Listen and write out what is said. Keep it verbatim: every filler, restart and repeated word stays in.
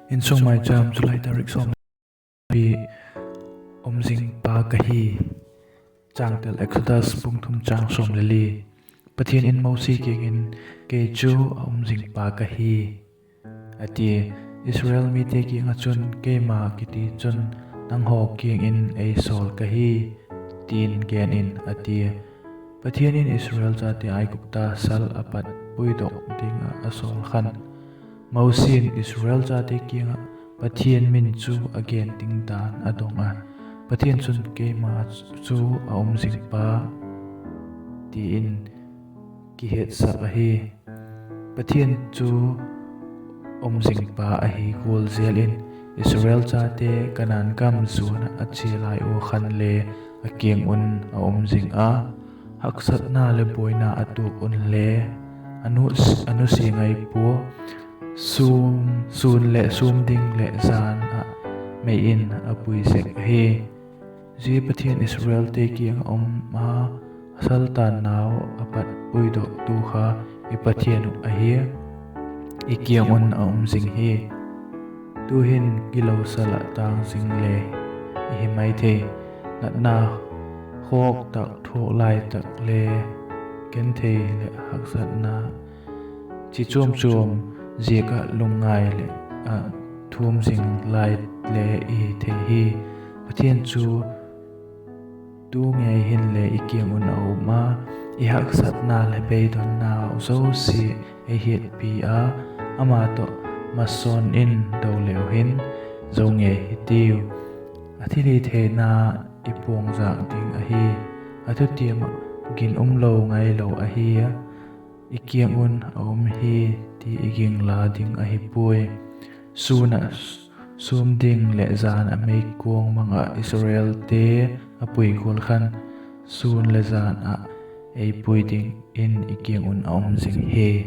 Insung Maicham, July tarik sawm, pi, Um zing pa ka hi. Changtel: Exodus bung thum chang sawm le li. Pathian in Mosi kiang in, Kei chu a um zing pa ka hi, a tia. Israel mite kiang ah chun, Keima kiti chun nanghaw kiang in ei sawl ka hi, ti'n gen in, a tia. Pathian in Israel chate Aigupta sal a pat puidok ding ah a sawl khan, Mosi in Israel chate kiang ah Pathian min chu a gen ding dan a dong a. Pathian chun, Keima chu a um zing pa, ti in kihetsak ahi. Pathian chu um zing pa ahi gual zel in, Israel chate Kanaan gam zuan ah a chia lai ua khan le a kiang un a um zing a, haksatna leh buaina a tuak un le a nusia ngai pua. Sûn leh sûm ding leh jan ah mei in a pui sek ahi. Zia Pathian Israelte kiang ah um a, a saltannau a pat puidoktu kha i Pathian uh ahi, i kiang un a um zing hi. Tu'hin gilosal ah tâng zing le i hi mai thei, natna khawk tak, thuak lai tak le genthei leh haksatna chi chuam chuam ziak ah lungngai leh a thum zing lai le i hi thei hi. Pathian chu tu ngei hin le i kiang un a um a, i haksatna leh beidonnau zosia ei hiatpi a, ama tawh masawn in do leu hin zo ngei hitiu. A thilhitheina i puangzâk ding ahi. A thutiam ah ginum lo ngailo ahi a, i kiang un a um hi ti i gingla ding ahi puai. Sûn ah sûm ding leh jan ah meikuang mang ah Israelte a pui gual khan, sûn leh jan ah ei pui dingin i kiang un a um zing hi.